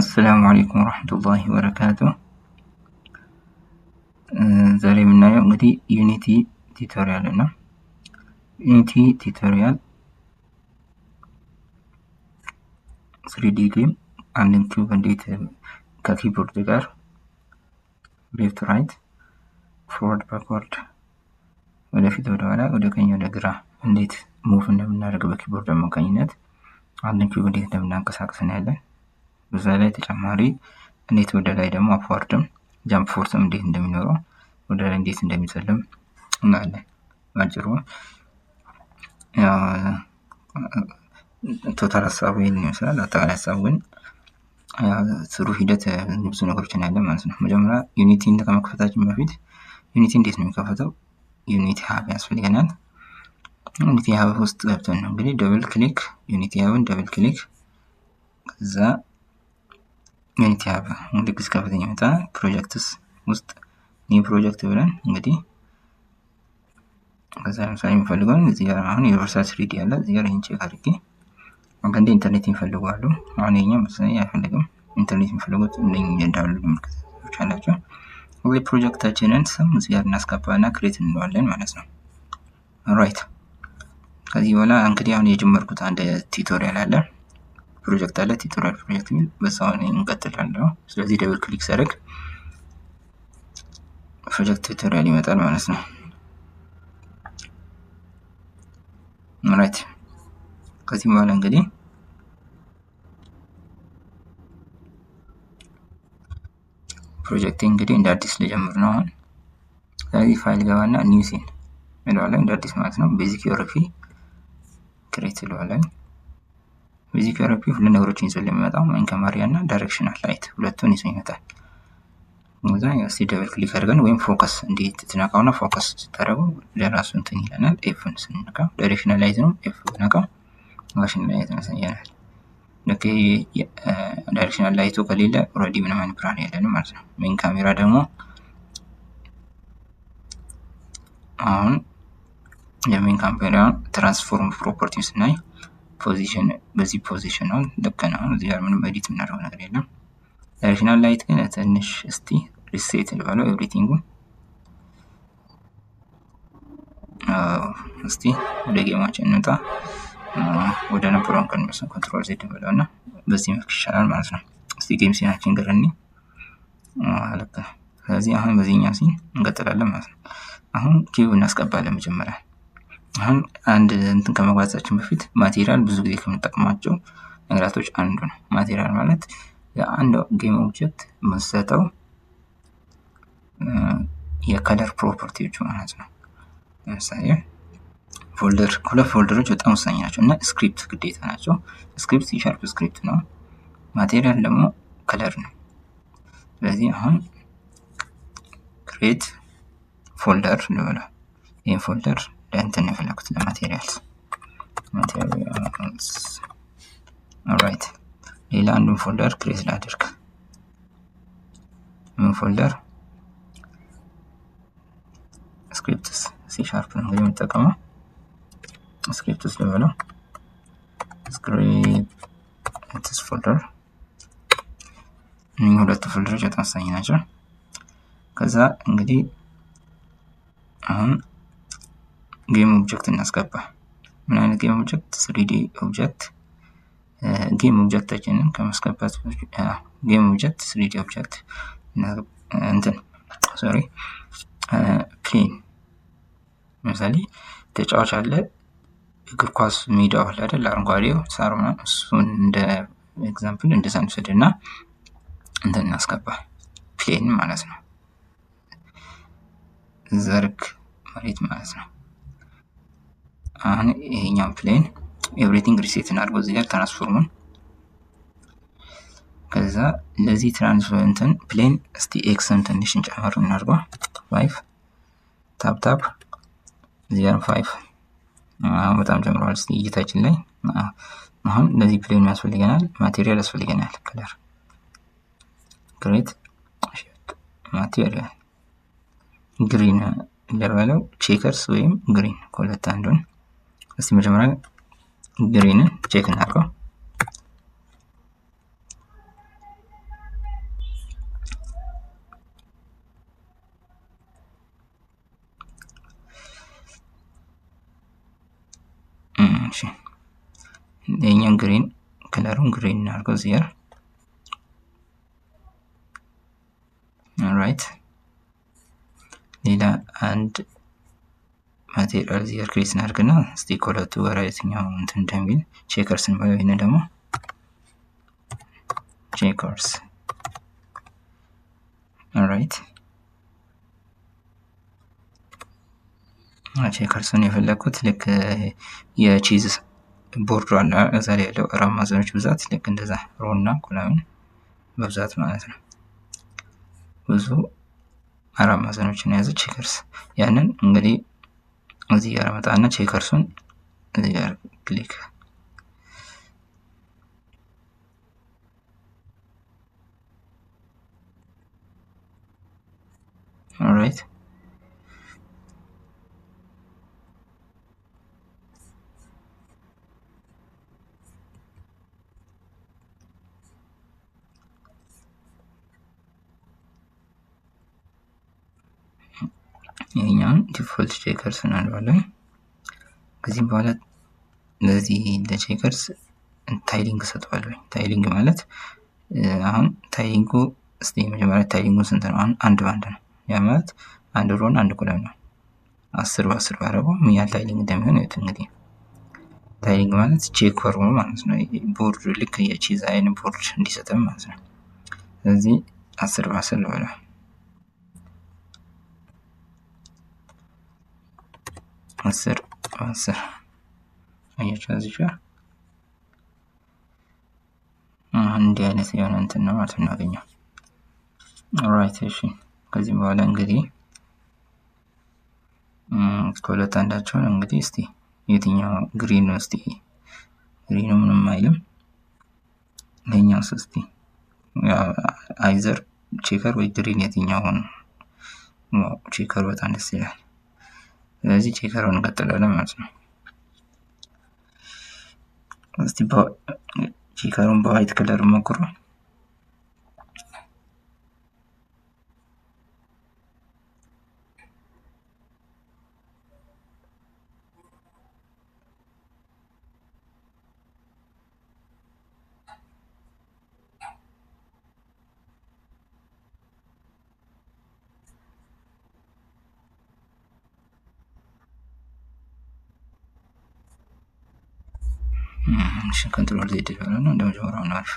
አሰላሙ አለይኩም ወረህመቱላሂ ወበረካቱ። ዛሬ የምናየው እንግዲህ Unity tutorial ነው። Unity tutorial 3D game አንድን cube እንዴት ከ keyboard ጋር left right፣ forward backward፣ ወደፊት ወደኋላ፣ ወደ ቀኝ ወደ ግራ እንዴት move እንደምናደርግ በ keyboard አማካኝነት አንድን cube እንዴት እንደምናንቀሳቅስ እናያለን። በዛ ላይ ተጨማሪ እንዴት ወደ ላይ ደግሞ upward ም jump force ም እንዴት እንደሚኖረው ወደ ላይ እንዴት እንደሚዘልም እናያለን። ባጭሩ total ሀሳቡ ይህን ይመስላል። አጠቃላይ ሀሳቡ ግን ስሩ ሂደት ብዙ ነገሮች እናያለን ማለት ነው። መጀመሪያ Unity ን ከመክፈታችን በፊት Unity እንዴት ነው የሚከፈተው? Unity Hub ያስፈልገናል። Unity Hub ውስጥ ገብተን ነው እንግዲህ double click Unity Hub ን double click ከዛ Unity Hub እንግዲህ ሲከፍት ይመጣ projects ውስጥ new project ብለን እንግዲህ ከዛ ለምሳሌ የሚፈልገውን እዚህ ጋር አሁን Universal 3D አለ። እዚህ ጋር ይህን check አድርጌ አንዳንዴ ኢንተርኔት የሚፈልጉ አሉ። አሁን ይሄኛው መሰለኝ አይፈልግም። ኢንተርኔት የሚፈልጉት እነኚህ እንዳሉ ምልክቶች አላቸው። እንግዲህ ፕሮጀክታችንን ስም እዚህ ጋር እናስገባና create እንለዋለን ማለት ነው። Right፣ ከዚህ በኋላ እንግዲህ አሁን የጀመርኩት አንድ tutorial አለ ፕሮጀክት አለ tutorial project የሚል በዛው እንቀጥላለን። ስለዚህ double click ሳደርግ project tutorial ይመጣል ማለት ነው። Right፣ ከዚህ በኋላ እንግዲህ ፕሮጀክት እንግዲህ እንደ አዲስ ልጀምር ነው አሁን። ስለዚህ ፋይል ገባና new scene እለዋለሁ እንደ አዲስ ማለት ነው። Basic URP create እለዋለሁ። Basic URP ሁለት ነገሮችን ይዞ የሚመጣው main camera እና directional light ሁለቱን ይዞ ይመጣል። ከዛ እስቲ double click አድርገን ወይም focus እንዴት ትነካውና focus ስታደርገው ለራሱ እንትን ይለናል። F ን ስንነካው directional light ነው። F ብነካው directional light ያሳየናል። ልክ directional light ኡ ከሌለ already ምንም አይነት ብርሃን የለንም ማለት ነው። Main camera ደግሞ አሁን የ main camera transform property ስናይ position በዚህ position ነው ልክ ነው። እዚህ ጋር ምንም edit የምናደርገው ነገር የለም። Directional light ግን ትንሽ እስቲ reset ልበለው everything ኡን። እስቲ ወደ game ኣችን እንውጣ። ወደ ነበረው ቀንሰን control Z ብለው እና በዚህ መልክ ይሻላል ማለት ነው። እስቲ game scene ኣችን ጋር እኔ ልክ ነው። ስለዚህ አሁን በዚህኛው scene እንቀጥላለን ማለት ነው። አሁን cube እናስገባለን መጀመሪያ። አሁን አንድ እንትን ከመግባታችን በፊት material ብዙ ጊዜ ከምንጠቅማቸው ነገራቶች አንዱ ነው። Material ማለት የአንድ game object የምንሰጠው የ color property ዎች ማለት ነው። ለምሳሌ folder ሁለት folder ኦች በጣም ወሳኝ ናቸው እና script ግዴታ ናቸው። Script C sharp script ነው። Material ደግሞ color ነው። ስለዚህ አሁን create folder ልበለው። ይህን folder ለእንትን የፈለኩት ለ materials materials። Alright፣ ሌላ አንዱን folder create ላድርግ። ምን folder? Scripts C sharp ነው እንግዲህ የምጠቀመው። Scripts ልበለው። Scripts folder። እነኚህ ሁለቱ folder ኦች በጣም ወሳኝ ናቸው። ከዛ እንግዲህ አሁን game object እናስገባ። ምን አይነት game object? 3D object። Game object ኣችንን ከማስገባት game object 3D object እንትን sorry plane። ለምሳሌ ተጫዋች አለ እግር ኳስ ሜዳው አለ አይደል? አረንጓዴው ሳር ምናምን እሱን እንደ example እንደዛ እንውሰድና እንትን እናስገባ plane ማለት ነው። ዘርግ መሬት ማለት ነው። አሁን ይሄኛው plane everything reset እናድርገው እዚህ ጋር transform ኡን። ከዛ ለዚህ transform እንትን plane እስቲ X ን ትንሽ እንጨምር እናድርገው። 5 tab tab እዚህ ጋር 5 አሁን በጣም ጨምረዋል። እስቲ እይታችን ላይ አሁን ለዚህ plane ያስፈልገናል፣ material ያስፈልገናል። Color create material green ልበለው፣ checkers ወይም green ከሁለት አንዱን። እስቲ መጀመሪያ green ን check እናድርገው። እሺ ይሄኛው green color ኡን green እናድርገው እዚህ ጋር። Alright ሌላ አንድ material እዚህ ጋር create እናድርግና እስቲ ከሁለቱ ጋር የትኛው እንትን እንደሚል checkers እንበለው። ይሄንን ደግሞ checkers። Alright checkers ኡን የፈለግኩት ልክ የ chess board ኡ አለ እዛ ላይ ያለው አራት ማዕዘኖች ብዛት ልክ እንደዛ row እና column በብዛት ማለት ነው። ብዙ አራት ማዕዘኖችን የያዘ checkers። ያንን እንግዲህ እዚህ ጋር መጣና checkers ኡን እዚህ ጋር click alright ይሄኛውን default checkers እንለዋለን። ከዚህም በኋላ ለዚህ ለ checkers tiling እሰጠዋለሁ። Tiling ማለት አሁን tiling ኡ እስቲ መጀመሪያ tiling ኡን ስንት ነው? አሁን አንድ በአንድ ነው። ያ ማለት አንድ row ን አንድ column ነው። 10 በ10 ባደረገው ምን ያህል tiling እንደሚሆን እዩት። እንግዲህ tiling ማለት checker ኡ ማለት ነው። ቦርድ ልክ የቼዝ አይነት ቦርድ እንዲሰጠን ማለት ነው። ስለዚህ 10 በ10 ልበለው። 10 በ10 አያችሁ እዚህ ጋር እንዲህ አይነት የሆነ እንትን ነው ማለት እናገኘው። Alright እሺ ከዚህ በኋላ እንግዲህ ከሁለት አንዳቸውን እንግዲህ እስቲ የትኛው green ነው? እስቲ green ኡ ምንም አይልም። ይሄኛውስ እስቲ either checker ወይ green የትኛው ነው? Checker በጣም ደስ ይላል። ስለዚህ checker ኡን እንቀጥላለን ማለት ነው። እስቲ checker ኡን በ white color ሞክሩ። Control Z ነው እንደ መጀመሪያው ነው አሪፍ።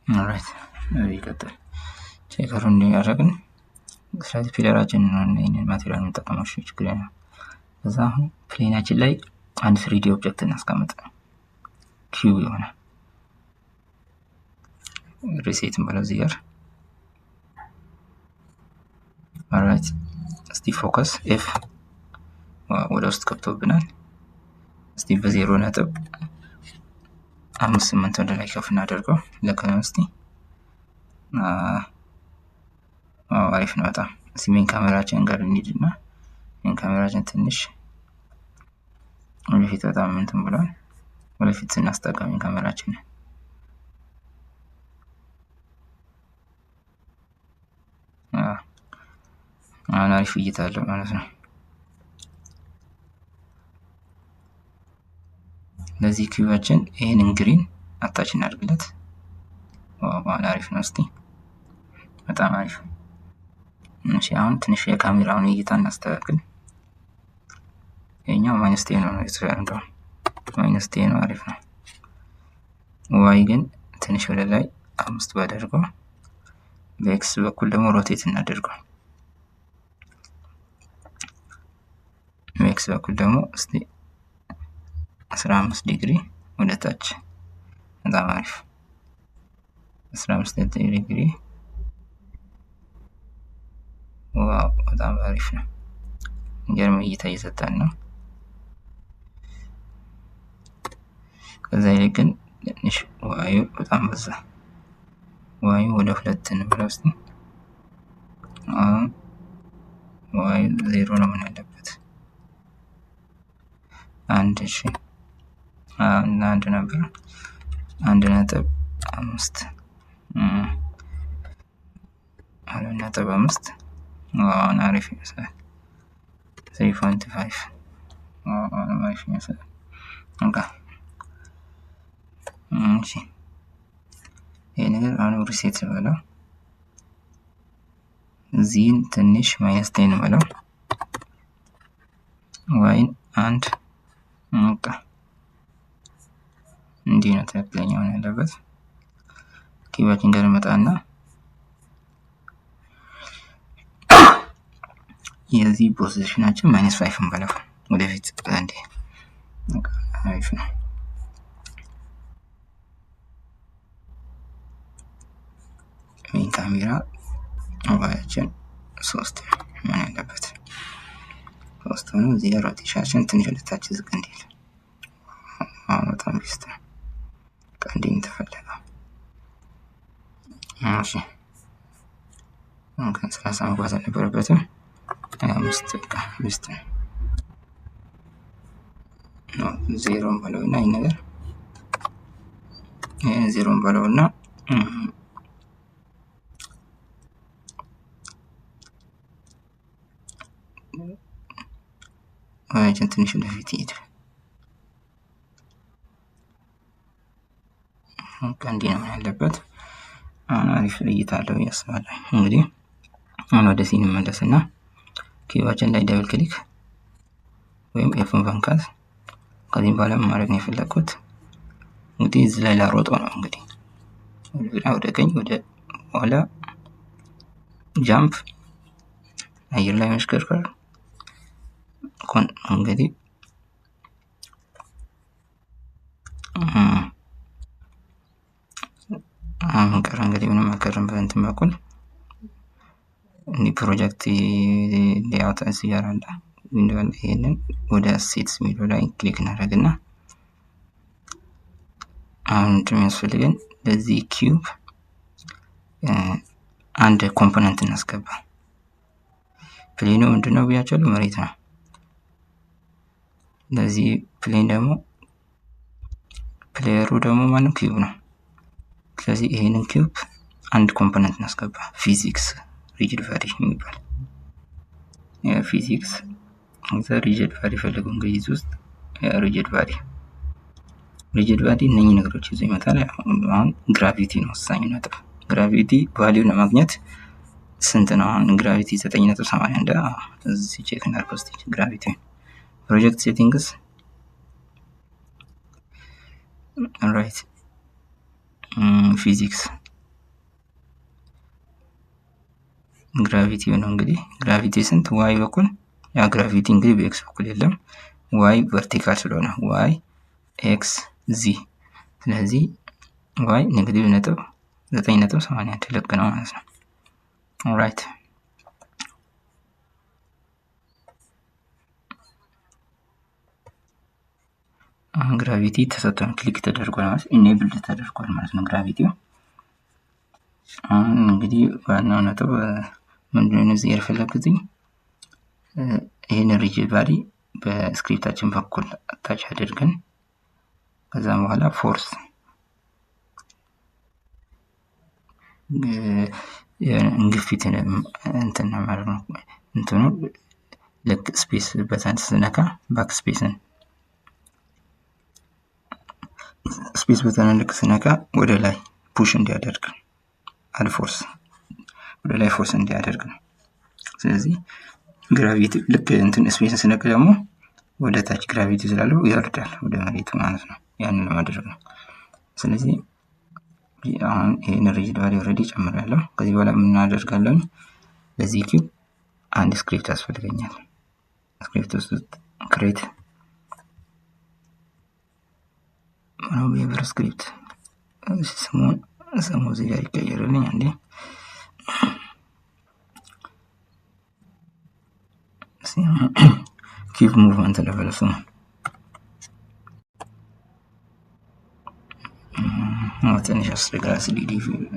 Alright ይቀጥል። Checker ኡን እንዲያደርግን ስለዚህ pillar ኣችን ነው ይሄንን material የምንጠቀመው። እሺ ችግር የለም። ከዛ አሁን plane ኣችን ላይ አንድ 3D object እናስቀምጥ። Cube የሆነ reset እንበለው እዚህ ጋር። Alright እስቲ focus F ወደ ውስጥ ገብቶብናል። እስቲ በ0.58 ወደ ላይ ከፍ እናደርገው። ልክ ነው። እስቲ አሪፍ ነው በጣም። እስቲ main ካሜራችን ጋር እንሂድና main ካሜራችን ትንሽ ወደፊት በጣም እንትን ብሏል። ወደፊት ስናስጠጋ main ካሜራችን አሁን አሪፍ እይታ አለው ማለት ነው። ለዚህ cube ኣችን ይሄንን green attach እናድርግለት። Wow አሪፍ ነው። እስቲ በጣም አሪፍ። እሺ አሁን ትንሽ የካሜራውን እይታ እናስተካክል። ይሄኛው -10 ነው የተሰራው። -10 ነው፣ አሪፍ ነው። Y ግን ትንሽ ወደ ላይ 5 ባደርገው፣ በ X በኩል ደግሞ rotate እናደርገው። በ X በኩል ደግሞ እስቲ 15 ዲግሪ ወደ ታች። በጣም አሪፍ 15 ዲግሪ። Wow በጣም አሪፍ ነው። የሚገርም እይታ እየሰጠን ነው። ከዛ ይልቅ ግን ትንሽ Y ኡ በጣም በዛ። Y ኡ ወደ 2 እንበለው እስቲ። አሁን Y ኡ 0 ነው ምን ያለበት አንድ። እሺ እና አንድ ነበር 1.5 1.5። አሁን አሪፍ ይመስላል። 3.5 አሪፍ ይመስላል። በቃ እሺ፣ ይሄ ነገር አሁን reset በለው፣ Z ን ትንሽ -10 በለው፣ Y ን 1። በቃ እንዲህ ነው ትክክለኛ መሆን ያለበት። Cube ኣችን ጋር መጣና የዚህ position ኣችን -5 እንበለው ወደፊት አንዴ አሪፍ ነው። Main camera Y ኣችን 3 መሆን ያለበት፣ 3 ሆኖ እዚህ ጋር rotation ኣችን ትንሽ ወደታች ዝቅ እንዲል። አሁን በጣም best ነው። እንዲህ ነው የተፈለገው። እሺ፣ እንኳን 30 መግባት አልነበረበትም። 25 በቃ best ነው። ዜሮን በለውና ይህ ነገር ይህን ዜሮን በለውና Y ኣችን ትንሽ ወደፊት ይሄድ። በቃ እንዲህ ነው ያለበት። አሁን አሪፍ እይታ አለው ብዬ አስባለሁ። እንግዲህ አሁን ወደ scene እንመለስና cube ኣችን ላይ double click ወይም F ን መንካት። ከዚህም በኋላ ማድረግ ነው የፈለግኩት እንግዲህ እዚህ ላይ ላሮጠው ነው። እንግዲህ ወደ ግራ፣ ወደ ቀኝ፣ ወደ ኋላ jump፣ አየር ላይ መሽከርከር እንግዲህ አሁን ቀረ። እንግዲህ ምንም አልቀረም። በእንትን በኩል እንዲህ project layout እዚህ ጋር አለ window አለ። ይሄንን ወደ assets የሚለው ላይ click እናደርግና አሁን ምንድን የሚያስፈልገን ለዚህ cube አንድ component እናስገባ። Plane ኑ ምንድነው ብያቸዋለሁ፣ መሬት ነው። ለዚህ plane ደግሞ player ኡ ደግሞ ማነው? Cube ነው። ስለዚህ ይሄንን cube አንድ component እናስገባ፣ physics rigid body የሚባል ፊዚክስ። እዛ rigid body ፈልጉ። እንግሊዝ ውስጥ rigid body፣ rigid body እነኚህ ነገሮች ይዞ ይመጣል። አሁን gravity ነው ወሳኙ ነጥብ። Gravity value ለማግኘት ስንት ነው? አሁን gravity 9.81። እዚህ check እናድርገው እስኪ gravity። Project settings, right, physics, gravity ነው። እንግዲህ gravity ስንት Y በኩል? ያ gravity እንግዲህ በ X በኩል የለም፣ Y vertical ስለሆነ Y X Z። ስለዚህ Y negative ነጥብ 9.81 ልክ ነው ማለት ነው። Alright፣ አሁን gravity ተሰጥቷል፣ click ተደርጓል ማለት enabled ተደርጓል ማለት ነው gravity ው። አሁን እንግዲህ ዋናው ነጥብ ምንድነው? እዚህ የፈለግኩትኝ ይህን rigid body በ script ኣችን በኩል attach አድርገን ከዛም በኋላ force ግፊት እንትን ማለት ነው። እንትኑ ልክ space button ስነካ backspace ን space button ን ልክ ስነካ ወደ ላይ push እንዲያደርግ add force፣ ወደ ላይ force እንዲያደርግ ነው። ስለዚህ gravity ልክ እንትን space ን ስነካ ደግሞ ወደ ታች gravity ስላለው ይወርዳል ወደ መሬቱ ማለት ነው። ያንን ለማድረግ ነው። ስለዚህ አሁን ይህን rigid body already ጨምሬያለሁ። ከዚህ በኋላ ምን አደርጋለሁ? ለዚህ cube አንድ script ያስፈልገኛል። Script ውስጥ create MonoBehaviour script። ስሙን ስሙ እዚህ ጋር ይቀየርልኝ አንዴ። Cube movement ልበለው ስሙ። ትንሽ ያስቸግራል። 3D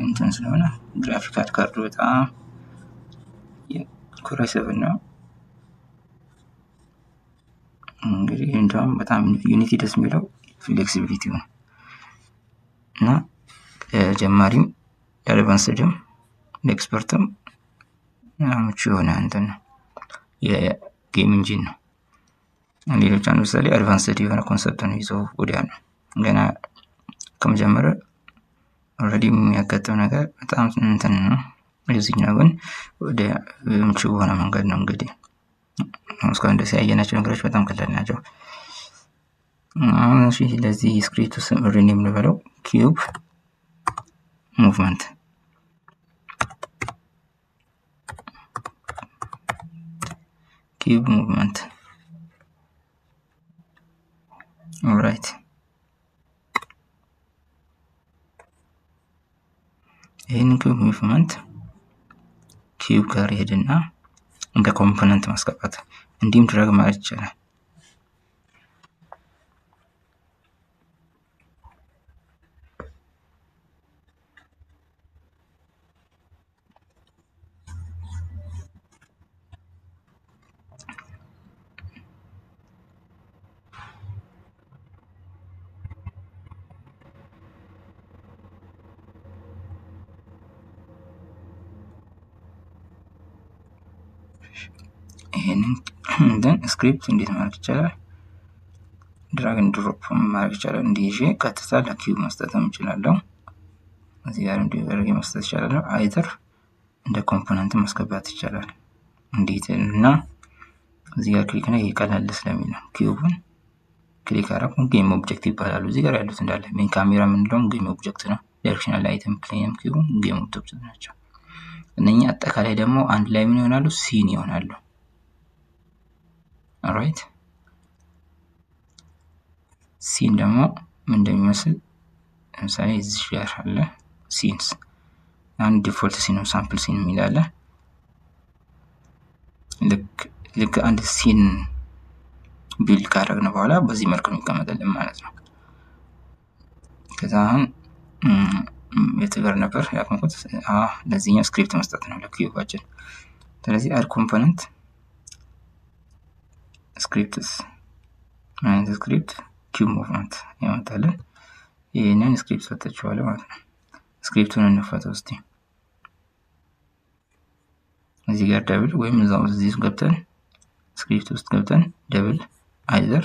እንትን ስለሆነ graphical card ኡ በጣም Core i7 ነው። እንግዲህ እንደውም በጣም Unity ደስ የሚለው flexibility ነው እና ለጀማሪም ለ advanced ም ለ expert ም ምቹ የሆነ እንትን ነው። የ Game engine ነው። ሌሎች አንድ ምሳሌ advanced የሆነ concept ነው ይዘው ወዲያ ነው ገና ከመጀመሪያ already የሚያጋጥም ነገር በጣም እንትን ነው። የዚህኛው ግን ወደ ምቹ በሆነ መንገድ ነው። እንግዲህ እስካሁን ድረስ ያየናቸው ነገሮች በጣም ቀላል ናቸው። አሁን እሺ ለዚህ script ኡ ስም rename ልበለው፣ cube movement፣ cube movement። Alright፣ ይህን cube movement cube ጋር ይሄድና እንደ component ማስገባት እንዲሁም drag ማለት ይቻላል። ይሄንን እንትን script እንዴት ማድረግ ይቻላል? Drag and drop ማድረግ ይቻላል። እንዲህ ይዤ ቀጥታ ለ cube መስጠትም እችላለሁ። እዚህ ጋር እንዲህ አድርጌ መስጠት ይቻላል። Either እንደ component ማስገባት ይቻላል። እንዴት እና እዚህ ጋር click ነው፣ ይሄ ቀላል ስለሚል ነው። Cube ኡን click አደረኩ። Game object ይባላሉ። እዚህ ጋር ያሉት እንዳለ main camera የምንለውም game object ነው። Directional light ም plane ም cube ኡም game object ናቸው። እነኚህ አጠቃላይ ደግሞ አንድ ላይ ምን ይሆናሉ? Scene ይሆናሉ። Alright፣ scene ደግሞ ምን እንደሚመስል ለምሳሌ እዚህ ጋር አለ scenes፣ አንድ default scene ነው፣ sample scene የሚል አለ። ልክ አንድ scene build ካደረግን በኋላ በዚህ መልኩ ነው የሚቀመጥልን ማለት ነው። ከዛ አሁን የት ጋር ነበር ያቆምኩት? ለዚህኛው script መስጠት ነው ለ cube ኣችን። ስለዚህ add component scripts፣ አይነት script cube movement ያመጣልን። ይህንን script ሰጥቼዋለሁ ማለት ነው። Script ኡን እንፈተው እስቲ። እዚህ ጋር double ወይም እዛው እዚህ ገብተን script ውስጥ ገብተን double either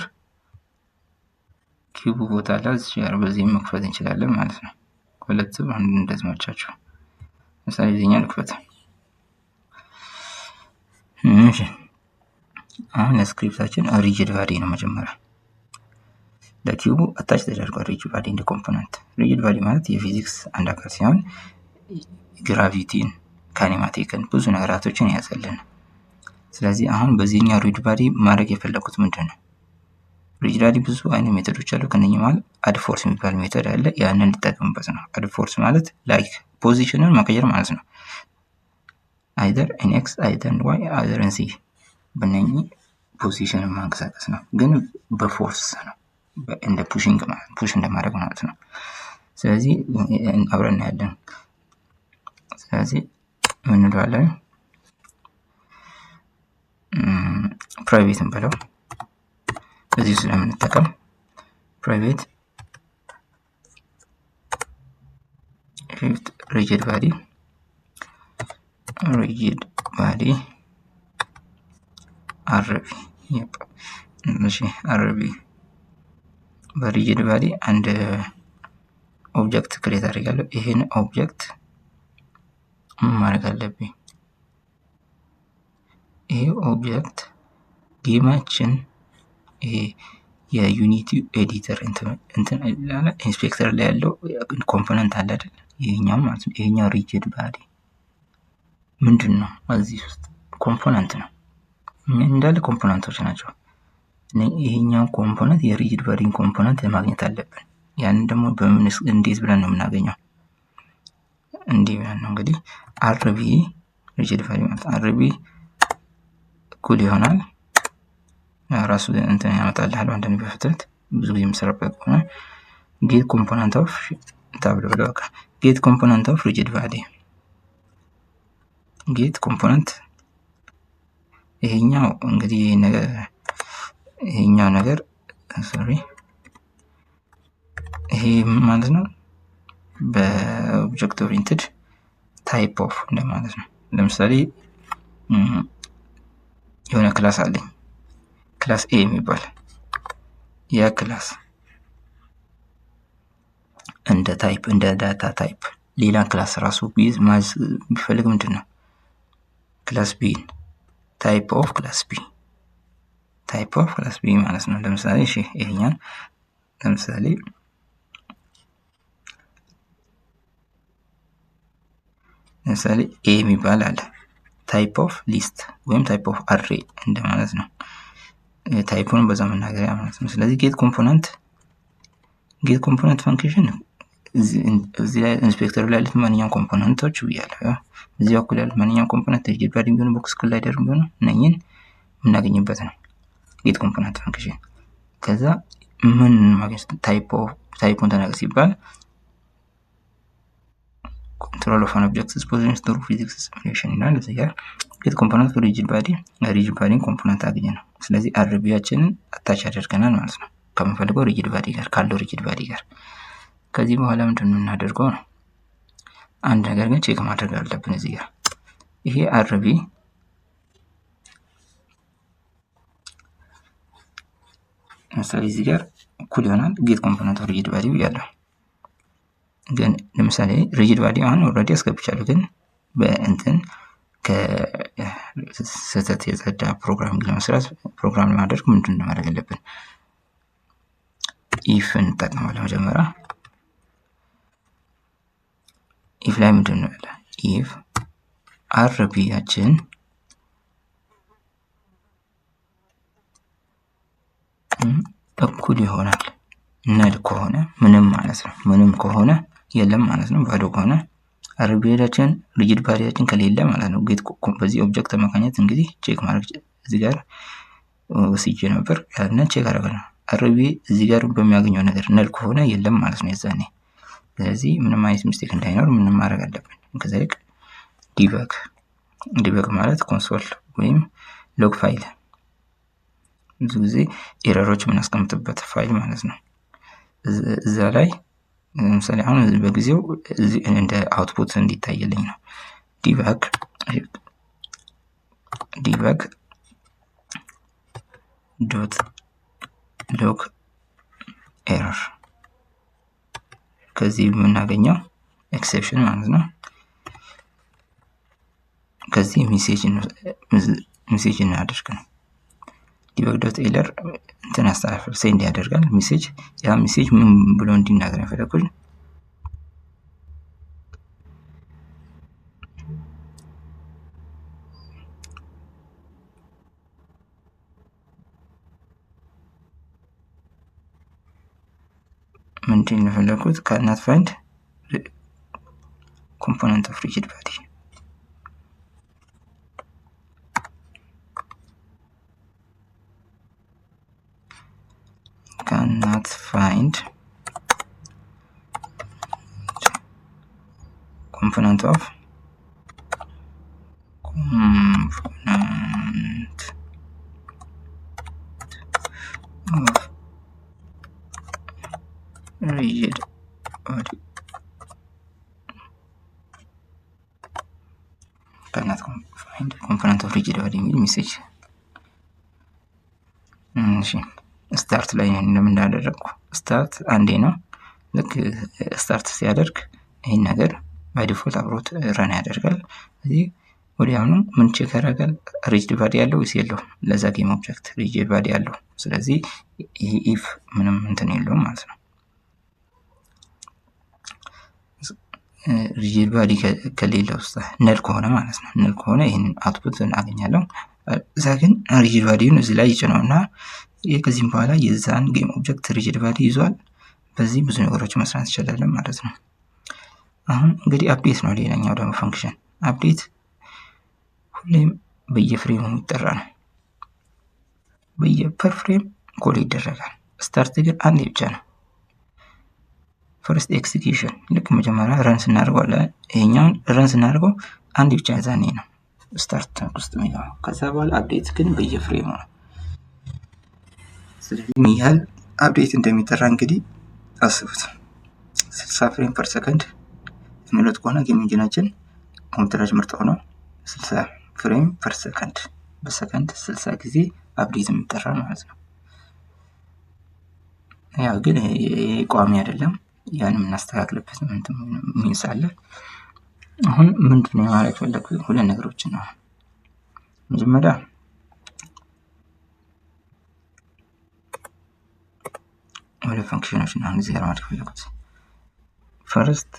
cube ቦታ አለ እዚህ ጋር፣ በዚህም መክፈት እንችላለን ማለት ነው። ሁለቱም አንዱ እንደተመቻቸው። ለምሳሌ እዚህኛው ልክፈት። እሺ፣ አሁን ለ script ኣችን rigid body ነው፣ መጀመሪያ ለ cube ኡ attach ተደርጓል። Rigid body እንደ component። Rigid body ማለት የፊዚክስ አንድ አካል ሲሆን gravity ን፣ kinematic ን ብዙ ነገራቶችን ያዘልን። ስለዚህ አሁን በዚህኛው rigid body ማድረግ የፈለኩት ምንድን ነው? Rigid body ብዙ አይነት method ኦች አሉ። ከነኚህ መሀል add force የሚባል method አለ። ያንን ልጠቀምበት ነው። Add force ማለት like position ን መቀየር ማለት ነው። Either in X፣ either in Y፣ either in Z በእነኚህ position ን ማንቀሳቀስ ነው። ግን በ force ነው፣ እንደ pushing ማለት፣ push እንደማድረግ ማለት ነው። ስለዚህ አብረን እናያለን። ስለዚህ ምን እንለዋለን? Private እንበለው፣ በዚህ ስለምንጠቀም private shift rigid body፣ rigid body RB። እሺ፣ RB በ rigid body አንድ object create አድርጋለሁ። ይሄን object ምን ማድረግ አለብኝ? ይሄ object game ኣችን ይሄ የ Unity editor እንትን inspector ላይ ያለው component አለ አይደል? ይሄኛው ማለት ነው። ይሄኛው rigid body ምንድን ነው? እዚህ ውስጥ component ነው፣ እንዳለ component ኦች ናቸው። ይሄኛው component የ rigid body ን component ማግኘት አለብን። ያንን ደግሞ በምን እንዴት ብለን ነው የምናገኘው? እንዲህ ብለን ነው እንግዲህ፣ RB rigid body ማለት RB እኩል ይሆናል፣ ራሱ እንትን ያመጣልሃል። አንዳንድ በፍጥነት ብዙ ጊዜ የምሰራበት ከሆነ get component of tab ብለው በቃ get component of rigid body፣ get component። ይሄኛው እንግዲህ ነገር ይሄኛው ነገር sorry፣ ይሄ ማለት ነው በ object oriented type of እንደማለት ነው። ለምሳሌ የሆነ class አለኝ Class A የሚባል ያ class እንደ type፣ እንደ data type ሌላ class ራሱ ቢይዝ ማዝ ቢፈልግ ምንድን ነው? Class B ን type of class B፣ type of class B ማለት ነው። ለምሳሌ እሺ ይሄኛን ለምሳሌ A የሚባል አለ፣ type of list ወይም type of array እንደማለት ነው። Type ኡን በዛ መናገሪያ ማለት ነው። ስለዚህ get component function እዚህ ላይ inspector ላይ ያሉት ማንኛውም component ኦች ብያለሁ። እዚህ በኩል ያሉት ማንኛውም component rigid body ቢሆኑ፣ box collider ቢሆኑ እነኝን የምናገኝበት ነው get component function። ከዛ ምን ማግኘት type ኡን ተናገር ሲባል control of an object position through physics simulation ይላል። እዚህ ጋር get component rigid body፣ rigid body ን component አገኘ ነው። ስለዚህ RB ያችንን attach ያደርገናል ማለት ነው ከምንፈልገው rigid body ጋር፣ ካለው rigid body ጋር። ከዚህ በኋላ ምንድን ነው የምናደርገው ነው። አንድ ነገር ግን check ማድረግ አለብን እዚህ ጋር። ይሄ RB ለምሳሌ እዚህ ጋር እኩል ይሆናል get component of rigid body ብያለሁ። ግን ለምሳሌ rigid body አሁን already አስገብቻለሁ። ግን በእንትን ከስህተት የጸዳ ፕሮግራም ለመስራት፣ ፕሮግራም ለማድረግ ምንድን ነው ማድረግ ያለብን? If እንጠቀማለን። መጀመሪያ if ላይ ምንድን ነው ያለ? If RB ያችን እኩል ይሆናል null ከሆነ፣ ምንም ማለት ነው። ምንም ከሆነ የለም ማለት ነው። ባዶ ከሆነ RB ያችን፣ rigid body ያችን ከሌለ ማለት ነው። Get በዚህ object አማካኝነት እንግዲህ check ማድረግ እዚህ ጋር ወስጄ ነበር፣ ያንን check አደረገ። RB እዚህ ጋር በሚያገኘው ነገር null ከሆነ የለም ማለት ነው የዛኔ። ስለዚህ ምንም አይነት mistake እንዳይኖር ምንም ማድረግ አለብን። ከዛ ይልቅ debug፣ debug ማለት console ወይም log file፣ ብዙ ጊዜ error ኦች የምናስቀምጥበት ፋይል ማለት ነው። እዛ ላይ ለምሳሌ አሁን በጊዜው እንደ output እንዲታይልኝ ነው። Debug dot log error፣ ከዚህ የምናገኘው exception ማለት ነው። ከዚህ message እናደርግ ነው። Debug dot error እንትን ያስተላልፋል፣ send ያደርጋል message። ያ message ምን ብሎ እንዲናገር የፈለኩት? ምንድን ነው የፈለኩት? ካናት ፋይንድ ኮምፖነንት ኦፍ ሪጅድ ባዲ፣ cannot find component of rigid body፣ cannot find component of rigid body የሚል message። እሺ start ላይ እንደምን እንዳደረግኩ start አንዴ ነው። ልክ start ሲያደርግ ይህን ነገር by default አብሮት run ያደርጋል። እዚህ ወዲያውኑ ምን check ያደርጋል? Rigid body ያለው ወይስ የለውም? ለዛ game object rigid body ያለው። ስለዚህ ይሄ if ምንም እንትን የለውም ማለት ነው። Rigid body ከሌለው null ከሆነ ማለት ነው። Null ከሆነ ይህንን output እናገኛለሁ። እዛ ግን rigid body ውን እዚህ ላይ ይጭነውና ከዚህም በኋላ የዛን game object rigid body ይዟል። በዚህ ብዙ ነገሮች መስራት እንችላለን ማለት ነው። አሁን እንግዲህ update ነው ሌላኛው ደግሞ function። Update ሁሌም በየ frame ኡ የሚጠራ ነው። በየ per frame call ይደረጋል። Start ግን አንዴ ብቻ ነው። First execution ልክ መጀመሪያ run ስናደርገው አለ፣ ይሄኛውን run ስናደርገው አንዴ ብቻ ዛኔ ነው start ውስጥ የሚገባው። ከዛ በኋላ update ግን በየ frame ኡ ነው። ስለዚህ ምን ያህል update እንደሚጠራ እንግዲህ አስቡት። 60 frame per second የሚሉት ከሆነ game engine ኣችን፣ ኮምፒውተራችን ምርጥ ሆነው 60 frame per second፣ በሰከንድ 60 ጊዜ Update የሚጠራ ማለት ነው። ያው ግን ይሄ ቋሚ አይደለም። ያን የምናስተካክልበት means አለ። አሁን ምንድን ነው ማለት ፈለግኩት ሁለት ነገሮችን ነው። መጀመሪያ ሁለት function ኦችን አሁን እዚህ ጋር ማለት ፈለግኩት። First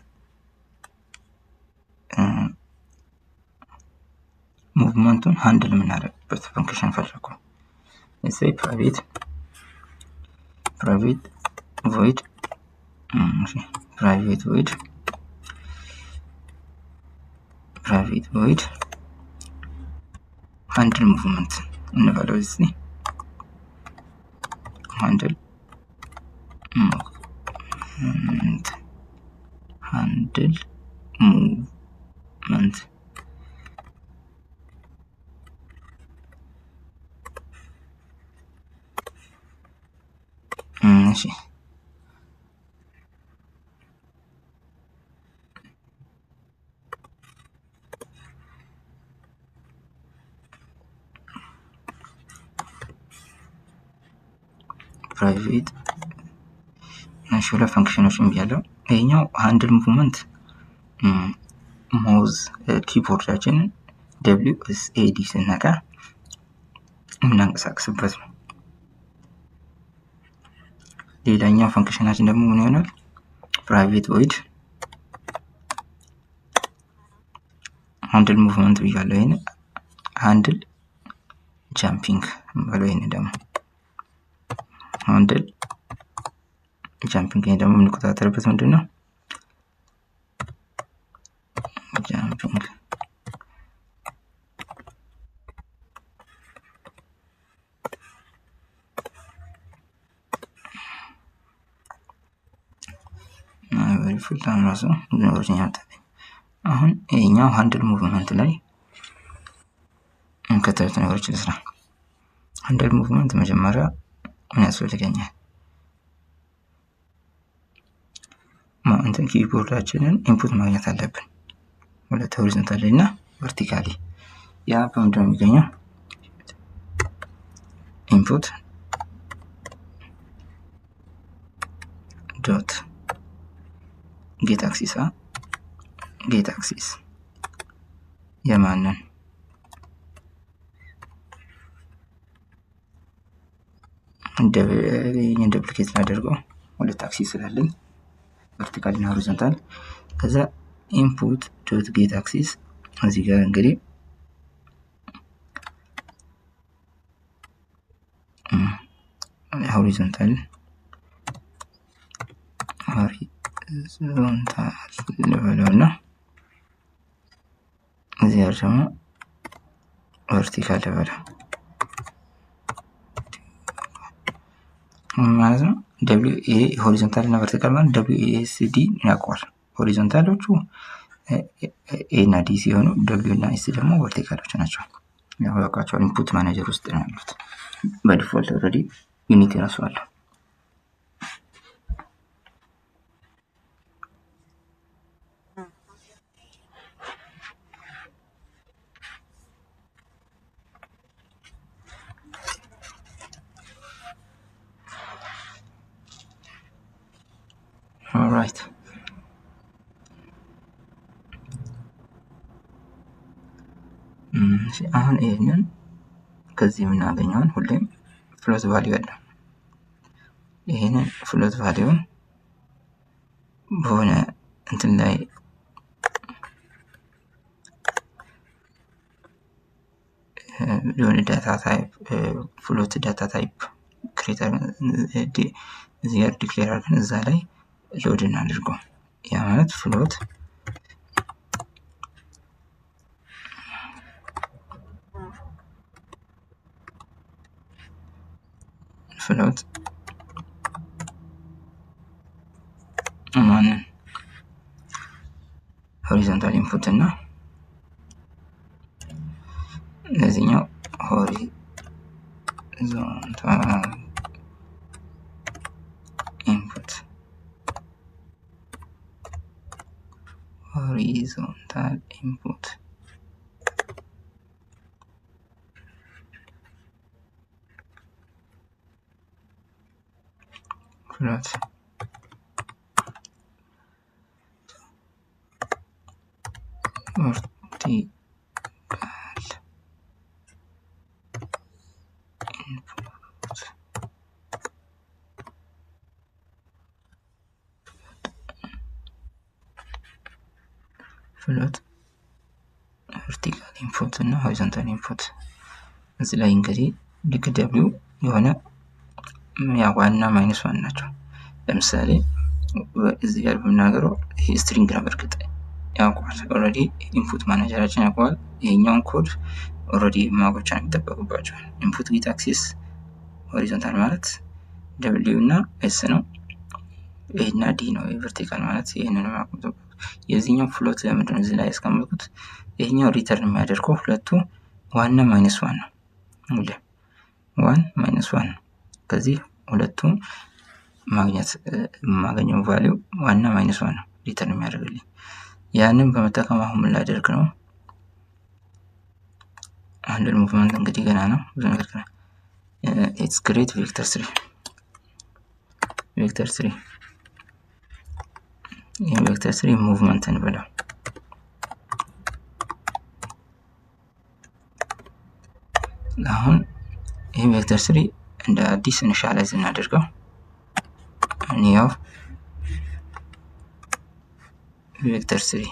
movement ኡን handle የምናደርግበት function ፈለግኩ። Say private void private void private void handle movement እንበለው። እዚህ handle movement handle movement። እሺ፣ private፣ እሺ፣ ሁለት function ኦችን ብያለሁ። ይሄኛው handle movement mouse keyboard ኣችንን WSAD ስነካ የምናንቀሳቅስበት ነው። ሌላኛው function ኣችን ደግሞ ምን ይሆናል? Private void handle movement ብያለሁ። ይሄን handle jumping በለው። ይሄን ደግሞ handle jumping፣ ይሄ ደግሞ የምንቆጣጠርበት ምንድን ነው? Jumping ፉልታን ራሱ ነገሮችን ያመጣልኝ። አሁን ይሄኛው handle movement ላይ የሚከተሉት ነገሮች ልስራ። Handle movement መጀመሪያ ምን ያስፈልገኛል? እንትን keyboard ኣችንን input ማግኘት አለብን። ሁለት horizontally እና vertically። ያ በምንድን ነው የሚገኘው? Input dot get axis፣ get axis የማንን? Duplicate ላደርገው፣ ሁለት axis ስላለኝ vertical እና horizontal። ከዛ input dot get axis እዚህ ጋር እንግዲህ horizontal horizontal ልበለው እና እዚህ ጋር ደግሞ vertical ልበለው ማለት ነው። W A horizontal እና vertical ማለት WASD ያውቀዋል። Horizontal ኦቹ A እና D ሲሆኑ W እና S ደግሞ vertical ኦች ናቸው። ያው ያውቃቸዋል። Input manager ውስጥ ነው ያሉት። በ default already Unity ራሱ አለው። Alright፣ አሁን ይህንን ከዚህ የምናገኘውን ሁሌም float value አለ። ይህንን float value ን በሆነ እንትን ላይ የሆነ data type float data type create እዚህ ጋር declare አድርገን እዛ ላይ load እናድርገው። ያ ማለት float float ማንን? Horizontal input እና ለዚህኛው horizontal input horizontal input። Float vertical input float vertical input እና horizontal input። እዚህ ላይ እንግዲህ ልክ W የሆነ ያ one ና minus one ናቸው። ለምሳሌ እዚህ ጋር ብናገረው ይሄ string ነው። በእርግጥ ያውቀዋል፣ already input manager ኣችን ያውቀዋል። ይሄኛውን code already ማወቅ ብቻ ነው የሚጠበቅባቸው። Input get axis horizontal ማለት W እና S ነው። A እና D ነው vertical ማለት፣ ይህንን ማወቅ። የዚህኛው float ለምንድን ነው እዚህ ላይ ያስቀመጥኩት? ይሄኛው return የሚያደርገው ሁለቱ one ና minus one ነው። እንግዲህ one minus one ነው። ከዚህ ሁለቱም ማግኘት የማገኘው value one ና minus one ነው return የሚያደርግልኝ። ያንን በመጠቀም አሁን ምን ላደርግ ነው? Handle movement እንግዲህ ገና ነው፣ ብዙ ነገር ገና። Let's create vector three, vector three። ይህ vector three movement እንበለው። አሁን ይህ vector three እንደ አዲስ initialize እናደርገው። New vector three።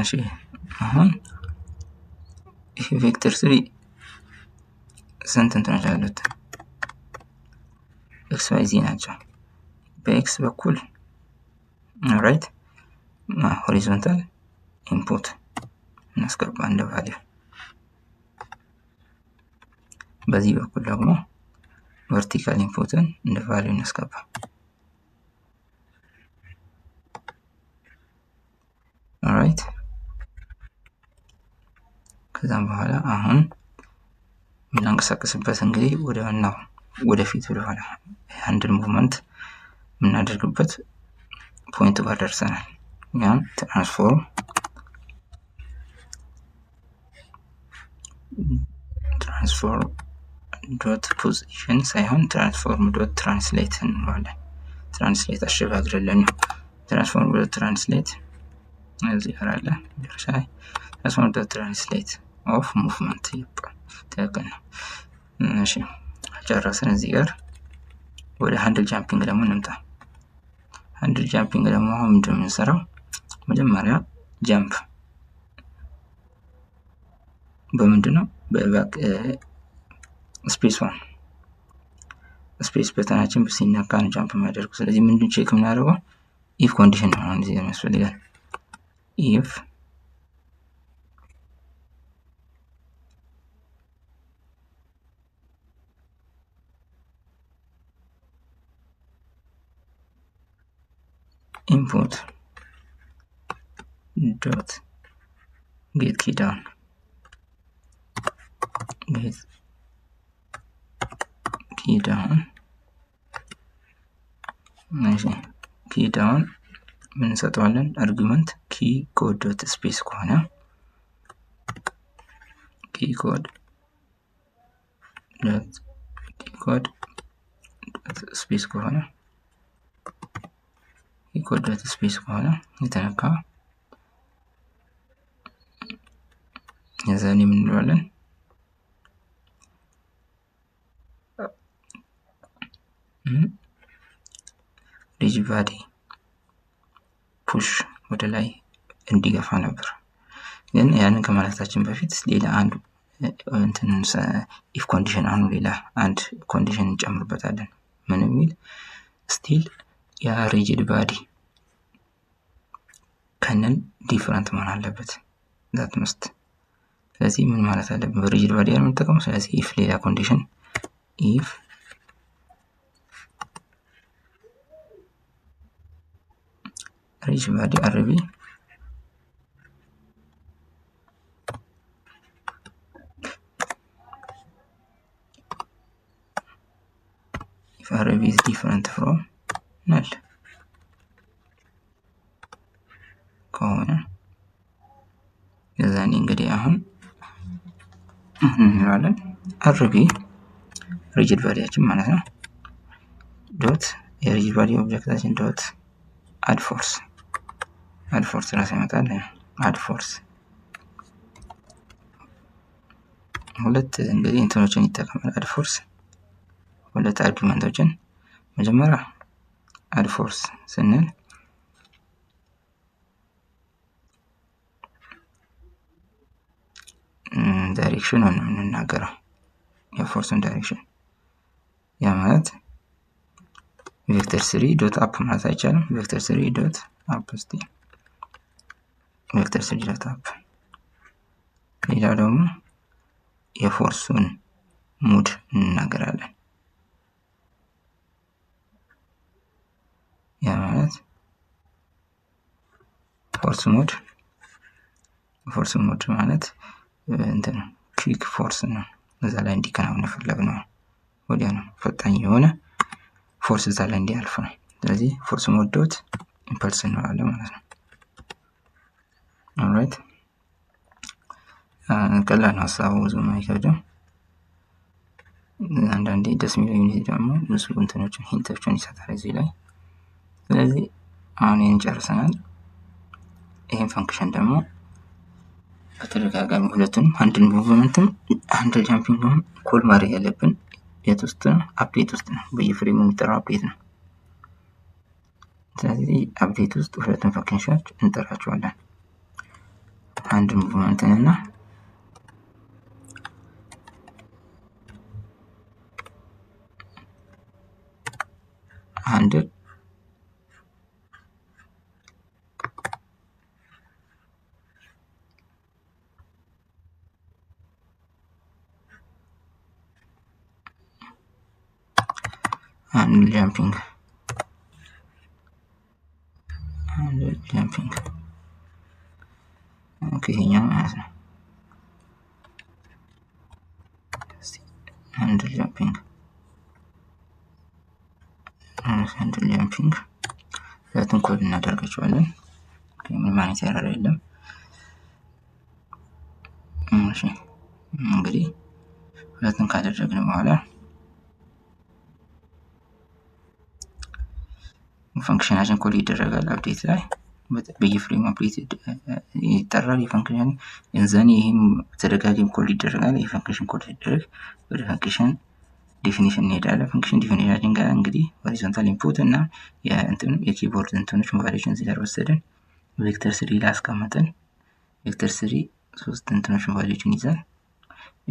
እሺ፣ አሁን ይህ vector three ስንት እንትኖች አሉት? X, Y, Z ናቸው። በ X በኩል right horizontal input እናስገባ እንደ value። በዚህ በኩል ደግሞ vertical input ን እንደ value እናስገባ። Alright፣ ከዛም በኋላ አሁን የምናንቀሳቀስበት እንግዲህ ወደ ዋናው ወደፊት ወደኋላ handle movement የምናደርግበት point ጋር ደርሰናል። ያም transform dot position ሳይሆን transform dot translate እንለዋለን። Translate አሸጋግርልን ነው። Transform dot translate እዚህ ጋር አለ መጨረሻ ላይ transform dot translate of movement ይባላል። ትክክል ነው። እሺ፣ ጨረስን። እዚህ ጋር ወደ handle jumping ደግሞ እንምጣ። Handle jumping ደግሞ አሁን ምንድን ነው የምንሰራው? መጀመሪያ jump በምንድን ነው? በ back space one space button ኣችን ሲነካ ነው jump የሚያደርገው። ስለዚህ ምንድን check የምናደርገው if condition ነው። አሁን እዚህ የሚያስፈልጋል if input dot get key down, get key down። እሺ፣ key down ምን እንሰጠዋለን? Argument key code dot space ከሆነ፣ key code dot space ከሆነ፣ key code dot space ከሆነ የተነካ የዛኔ ምን እንለዋለን? Rigid body push ወደ ላይ እንዲገፋ ነበር። ግን ያንን ከማለታችን በፊት ሌላ አንድ እንትን if condition፣ አሁን ሌላ አንድ condition እንጨምርበታለን። ምን የሚል? Still ያ rigid body ከ null different መሆን አለበት፣ that must። ስለዚህ ምን ማለት አለብን? በ rigid body የምንጠቀመው። ስለዚህ if ሌላ condition if rigid body RB if RB is different from null ከሆነ የዛኔ እንግዲህ አሁን እንለዋለን RB rigid body ያችን ማለት ነው dot የ rigid body object ኣችን dot add force፣ add force ራሱ ይመጣል። Add force ሁለት እንግዲህ እንትኖችን ይጠቀማል። Add force ሁለት argument ኦችን፣ መጀመሪያ add force ስንል direction ኑን ነው የምንናገረው፣ የ force ኡን direction። ያ ማለት vector three dot up ማለት አይቻልም። Vector three dot up፣ እስቲ vector three dot up። ሌላው ደግሞ የ force ኡን mode እንናገራለን። ያ ማለት force mode፣ force mode ማለት እንትን quick force ነው። እዛ ላይ እንዲከናወን የፈለግነው ወዲያ ነው፣ ፈጣኝ የሆነ force እዛ ላይ እንዲያልፍ ነው። ስለዚህ force mode dot impulse እንለዋለን ማለት ነው። Alright፣ ቀላል ነው ሀሳቡ፣ ብዙም አይከብድም። አንዳንዴ ደስ የሚለው Unity ደግሞ ብዙ እንትኖችን hint ኦችን ይሰጣል እዚህ ላይ። ስለዚህ አሁን ይህን ጨርሰናል። ይህን function ደግሞ በተደጋጋሚ ሁለቱንም handle movement ም handle jumping ም call ማድረግ ያለብን የት ውስጥ ነው? Update ውስጥ ነው። በየ frame ኡ የሚጠራው update ነው። ስለዚህ update ውስጥ ሁለቱን function ኦች እንጠራቸዋለን። Handle movement ን እና handle jumping፣ handle jumping። Okay፣ ይሄኛው ማለት ነው። Handle jumping፣ handle jumping ሁለቱን call እናደርጋቸዋለን። ምንም አይነት error የለም። እሺ፣ እንግዲህ ሁለቱን ካደረግን በኋላ function ኣችን call ይደረጋል። Update ላይ በየ frame update ይጠራል። የ function then ይህም ተደጋጋሚ call ይደረጋል። የ function call ሲደረግ ወደ function definition እንሄዳለን። Function definition ኣችን ጋር እንግዲህ horizontal input እና የእንትኑ የ keyboard እንትኖች value ዎችን እዚህ ጋር ወሰድን። Vector three ላይ አስቀመጥን። Vector three ሶስት እንትኖች value ዎችን ይዛል።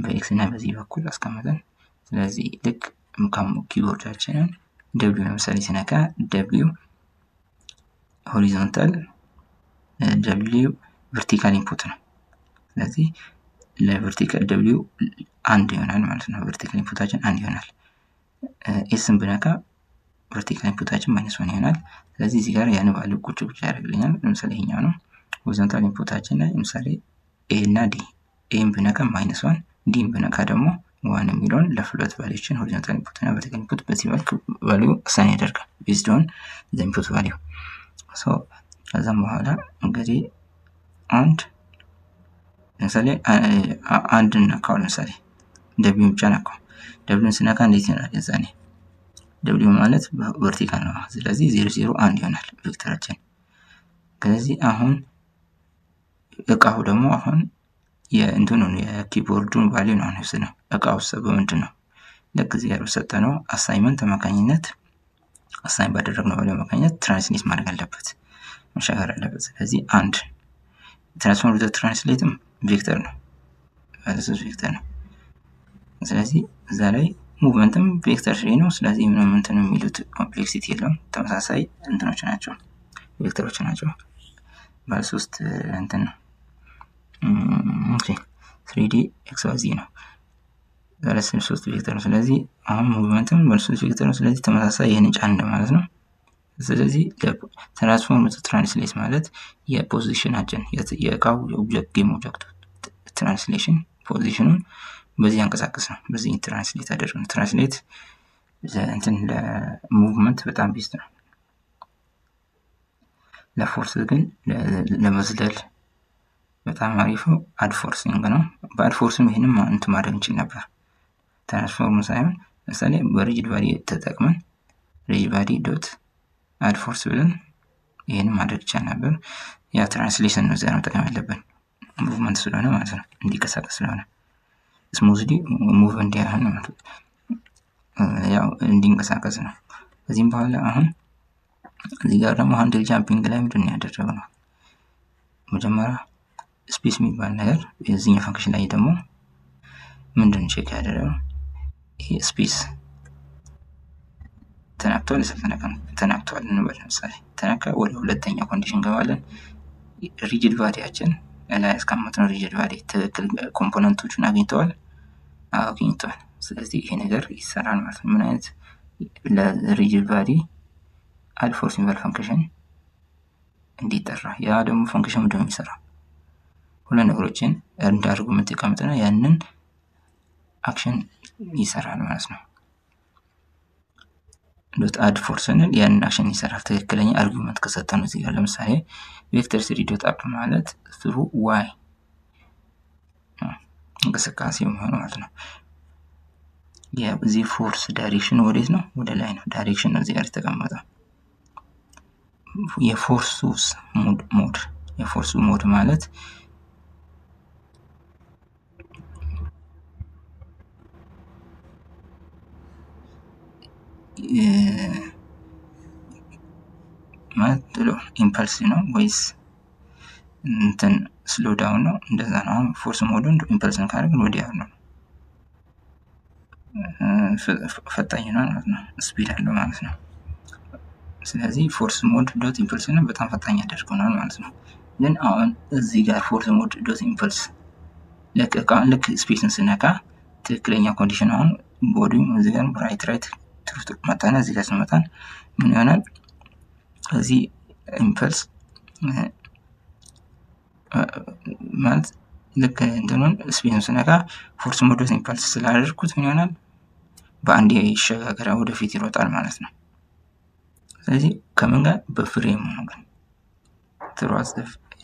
በ X እና በዚህ በኩል አስቀመጥን። ስለዚህ ልክ keyboard ኣችንን W ለምሳሌ ሲነካ W horizontal፣ W vertical input ነው። ስለዚህ ለ vertical W አንድ ይሆናል ማለት ነው። Vertical input ኣችን አንድ ይሆናል። S ን ብነካ vertical input ኣችን minus one ይሆናል። ስለዚህ እዚህ ጋር ያን value ቁጭ ቁጭ ያደርግልኛል። ለምሳሌ ይሄኛው ነው። Horizontal input ኣችን ላይ ለምሳሌ A እና D፣ A ን ብነካ minus one፣ D ን ብነካ ደግሞ one የሚለውን ለ float value ዎችን horizontal input እና vertical input በዚህ መልክ value assign ያደርጋል based on the input value። So ከዛም በኋላ እንግዲህ አንድ ለምሳሌ አንድን ነካው፣ ለምሳሌ W ን ብቻ ነካው። W ን ስነካ እንዴት ይሆናል? የዛኔ W ማለት vertical ነው። ስለዚህ ዜሮ ዜሮ አንድ ይሆናል vector ኣችን። ስለዚህ አሁን እቃው ደግሞ አሁን የእንትኑን የ keyboard ኡን value ነው አሁን ነው እቃው በምንድን ነው ልክ እዚህ ጋር በሰጠነው assignment አማካኝነት፣ assign ባደረግነው value አማካኝነት translate ማድረግ አለበት፣ መሻገር አለበት። ስለዚህ አንድ transform dot translate ም vector ነው፣ ባለሶስት vector ነው። ስለዚህ እዛ ላይ movement ም vector three ነው። ስለዚህ ምንም እንትን የሚሉት complexity የለውም። ተመሳሳይ እንትኖች ናቸው፣ vector ኦች ናቸው። ባለሶስት እንትን ነው። 3D X Y Z ነው። ባለ ሶስት vector ነው። ስለዚህ አሁን movement ም ባለሶስት vector ነው። ስለዚህ ተመሳሳይ ይህን ጫን እንደማለት ነው። ስለዚህ transform translate ማለት የ position ኣችን የእቃው የ object game object ኡ translation position ኑን በዚህ አንቀሳቅስ ነው። በዚህ translate አደረግ ነው። Translate እንትን ለ movement በጣም best ነው። ለ force ግን ለመዝለል በጣም አሪፉ add forcing ነው። በ add force ም ይህንም እንትን ማድረግ እንችል ነበር። Transform ሳይሆን ለምሳሌ በ rigid body ተጠቅመን rigid body dot add force ብለን ይህን ማድረግ ይቻል ነበር። ያ translation ነው እዚያ መጠቀም ያለብን movement ስለሆነ ማለት ነው፣ እንዲንቀሳቀስ ስለሆነ smoothly move እንዲያህል ነው፣ ያው እንዲንቀሳቀስ ነው። ከዚህም በኋላ አሁን እዚህ ጋር ደግሞ handle jumping ላይ ምንድን ነው ያደረግነው? መጀመሪያ space የሚባል ነገር የዚህኛው function ላይ ደግሞ ምንድን check ያደረግነው? ይሄ space ተነክቷል ተነክቷል እንበል። ለምሳሌ ተነካ፣ ወደ ሁለተኛ condition እንገባለን። Rigid body ያችን ላይ ያስቀመጥነው rigid body ትክክል component ኦቹን አግኝተዋል አግኝተዋል። ስለዚህ ይሄ ነገር ይሰራል ማለት ነው። ምን አይነት ለ rigid body add force የሚባል function እንዲጠራ፣ ያ ደግሞ function ምንድን ነው የሚሰራው? ሁለት ነገሮችን እንደ argument ይቀምጥና ያንን action ይሰራል ማለት ነው። Dot add force ስንል ያንን action ይሰራል። ትክክለኛ argument ከሰጠነው እዚህ ጋር ለምሳሌ vector three dot up ማለት through y እንቅስቃሴ የሚሆነው ማለት ነው። የዚህ force direction ወዴት ነው? ወደ ላይ ነው። Direction ነው እዚህ ጋር የተቀመጠው። የ force ኡስ mode፣ የ force ኡ mode ማለት ማለት impulse ነው ወይስ እንትን slow down ነው? እንደዛ ነው። አሁን force mode ኡን impulse ን ካደረግን ወዲያው ነው ፈጣኝ ነው ማለት ነው። Speed አለው ማለት ነው። ስለዚህ force mode dot impulse ነው በጣም ፈጣኝ ያደርገናል ማለት ነው። ግን አሁን እዚህ ጋር force mode dot impulse ልክ space ን ስነካ ትክክለኛ condition አሁን body ው እዚህ ጋር right right true መጣና እዚህ ጋር ስንመጣን ምን ይሆናል? እዚህ impulse ማለት ልክ እንትኑን space ኡን ስነካ force mode dot impulse ስላደረኩት ምን ይሆናል? በአንዴ ይሸጋገራል፣ ወደፊት ይሮጣል ማለት ነው። ስለዚህ ከምን ጋር በ frame ነው ግን through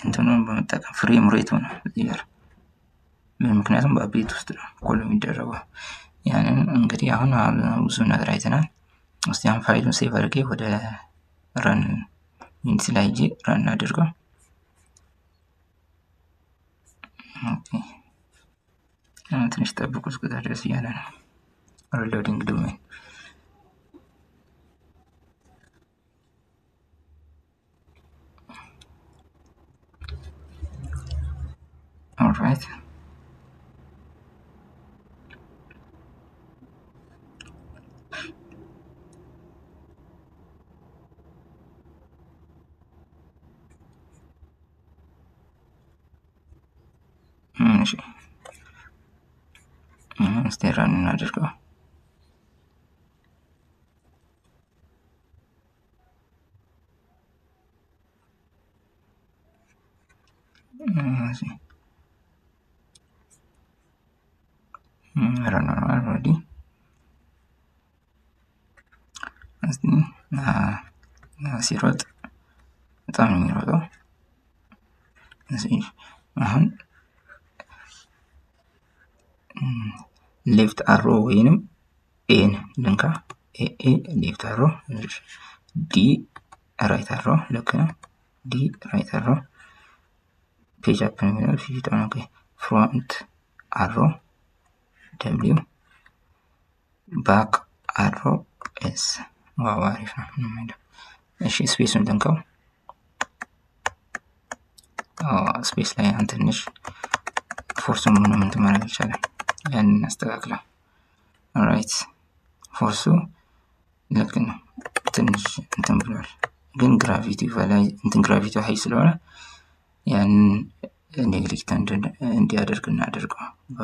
እንትኑን በመጠቀም frame rate ኡ ነው እዚህ ጋር፣ ምክንያቱም በ update ውስጥ ነው call የሚደረገው። ያንን እንግዲህ አሁን ብዙ ነገር አይተናል። እስቲ አሁን file ኡን save አድርጌ ወደ run Unity ላይ ሄጄ run አድርገው። Okay፣ ትንሽ ጠብቁ እስከዛ ድረስ እያለ ነው። Reloading domain። Alright፣ እሺ እስቲ run እናድርገው። Run ሆኗል already። እስቲ ሲሮጥ በጣም ነው የሚሮጠው። አሁን left arrow ወይንም A ን ልንካ። A A left arrow፣ D right arrow ልክ ነው። D right arrow፣ page up ነው የሚለው page down። Okay፣ front arrow W፣ back arrow S። Wow፣ አሪፍ ነው። ምንም አይልም። እሺ space ኡን ልንካው። Space ላይ አንድ ትንሽ force ኡን ምንም እንትን ማድረግ አልቻለም። ያንን እናስተካክለው። Alright፣ force ኡ ልክ ነው። ትንሽ እንትን ብሏል፣ ግን gravity በላይ እንትን gravity high ስለሆነ ያንን neglect እንዲያደርግ እናደርገው። በ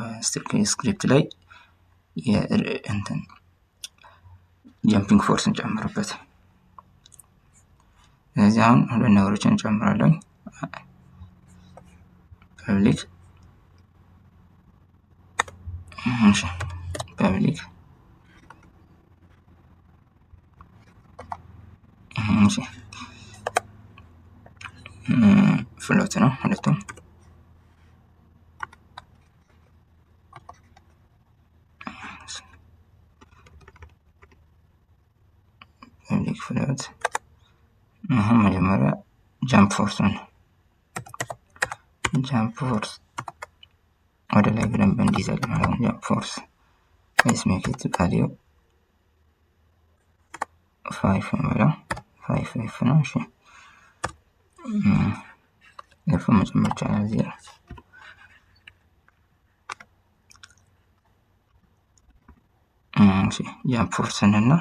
script ላይ እንትን jumping force እንጨምርበት። ስለዚህ አሁን ሁለት ነገሮችን እንጨምራለን። Public፣ እሺ public፣ እሺ float ነው ሁለቱም። Public float አሁን መጀመሪያ jump force ነው። Jump force ወደ ላይ በደንብ እንዲዘል ማለት ነው። Jump force, let's make it value 5 እንበለው። 5 F ነው። እሺ፣ F መጨመር ይቻላል እዚህ ጋር። እሺ፣ jump force ን እና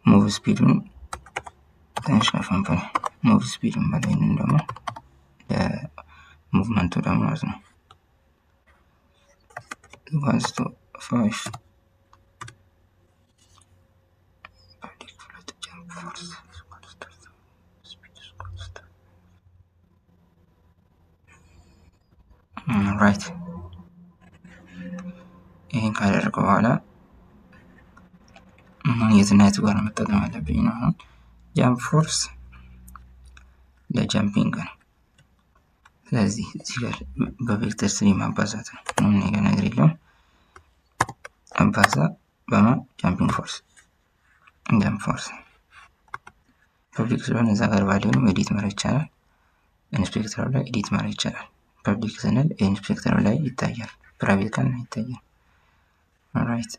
move speed ኡን ትንሽ ከፍ እንበል። Move speed ኡን በላይ ደግሞ ለ movement ኡ ደግሞ ማለት ነው equals to 5። Public float jump force equals to speed equals to, right። ይህን ካደረገ በኋላ አሁን የትና የቱ ጋር መጠቀም አለብኝ ነው። አሁን jump force ለ jumping ነው። ስለዚህ እዚህ ጋር በ vector three ማባዛት ነው። ምንም ነገር የለውም። አባዛ በማ jumping force። Jump force public ስለሆነ እዛ ጋር value ንም edit ማድረግ ይቻላል። Inspector ኡ ላይ edit ማድረግ ይቻላል። Public ስንል inspector ኡ ላይ ይታያል። Private ካልን አይታያል። Alright፣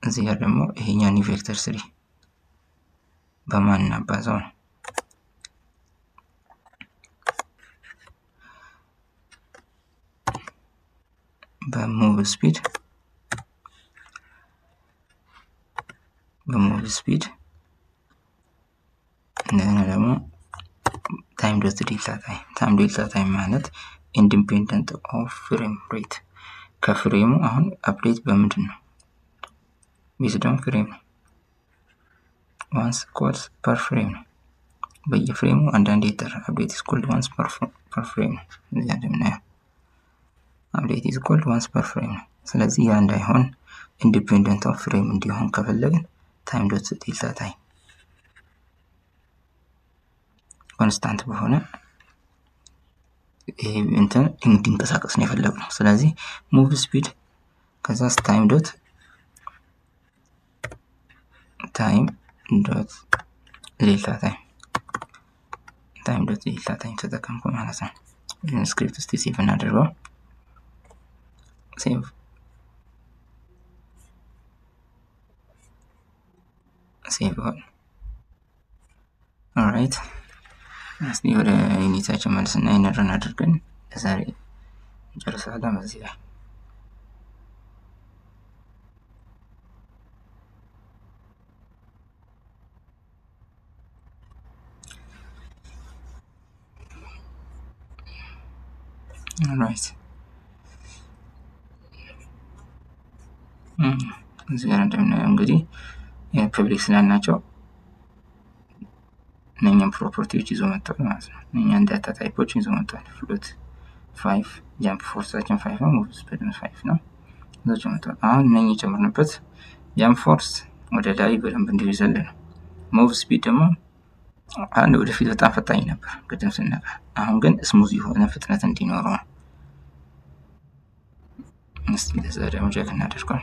እዚህ ጋር ደግሞ ይሄኛው new vector three በማን እናባዛው ነው? በ move speed፣ በ move speed። እንደገና ደግሞ time dot delta time። Time delta time ማለት independent of frame rate፣ ከ frame ኡ። አሁን update በምንድን ነው? Based on frame ነው። Once calls per frame ነው። በየ frame ኡ አንዳንዴ ይጠራል። Update is called once per frame ነው። እዚያ እንደምናየው update is called once per frame ነው። ስለዚህ ያ እንዳይሆን independent of frame እንዲሆን ከፈለግን time dot delta time constant በሆነ ይሄ እንትን እንዲንቀሳቀስ ነው የፈለግነው። ስለዚህ move speed ከዛ time dot delta time፣ time dot delta time ተጠቀምኩ ማለት ነው። ይህን script እስቲ save እናደርገው። Save, save። Alright፣ እስቲ ወደ Unity ያችን መልስና ይህንን run አድርገን ለዛሬ እንጨርሳለን በዚህ ላይ። Alright፣ እዚህ ጋር እንደምናየው እንግዲህ public ስላልናቸው እነኛም property ዎች ይዞ መጥቷል ማለት ነው። እነኛን data type ኦች ይዞ መጥቷል። Float 5 jump force ኣችን 5 ነው። Move speed 5 ነው። ይዞ መጥቷል። አሁን እነኚህ የጨመርንበት jump force ወደ ላይ በደንብ እንዲይዘል ነው። Move speed ደግሞ አንድ ወደፊት በጣም ፈጣኝ ነበር ቅድም ስነካ፣ አሁን ግን smooth የሆነ ፍጥነት እንዲኖረው ነው። እስቲ ለዛ ደግሞ check እናደርገው።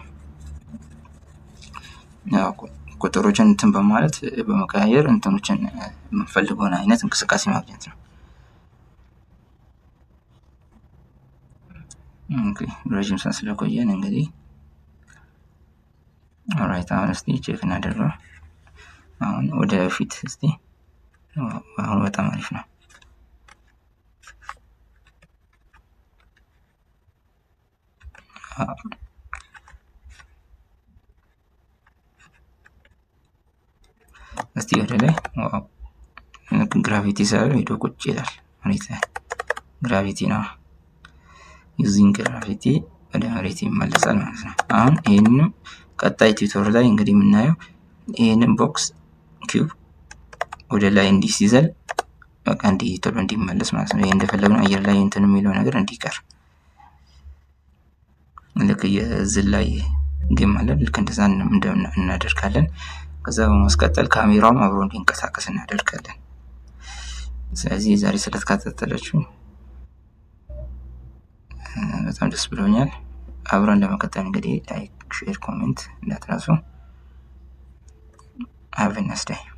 ያው ቁጥሮችን እንትን በማለት በመቀያየር እንትኖችን የምንፈልገውን አይነት እንቅስቃሴ ማግኘት ነው። Okay፣ ረዥም ሰዓት ስለቆየን እንግዲህ፣ alright፣ አሁን እስቲ check እናደርገው። አሁን ወደፊት እስቲ፣ አሁን በጣም አሪፍ ነው። እስቲ ወደ ላይ፣ wow፣ gravity ስላለው ሄዶ ቁጭ ይላል መሬት ላይ። Gravity ነው። Using gravity ወደ መሬት ይመለሳል ማለት ነው። አሁን ይህንንም ቀጣይ tutorial ላይ እንግዲህ የምናየው ይህንን box cube ወደ ላይ እንዲህ ሲዘል በቃ እንዲህ ቶሎ እንዲመለስ ማለት ነው። ይሄ እንደፈለግነው አየር ላይ እንትን የሚለው ነገር እንዲቀር፣ ልክ የዝላይ game አለ፣ ልክ እንደዛ እናደርጋለን። ከዛ በማስቀጠል ካሜራውም አብሮ እንዲንቀሳቀስ እናደርጋለን። ስለዚህ ዛሬ ስለተከታተላችሁ በጣም ደስ ብሎኛል። አብረን ለመቀጠል እንግዲህ like፣ share፣ comment እንዳትረሱ። Have a nice day.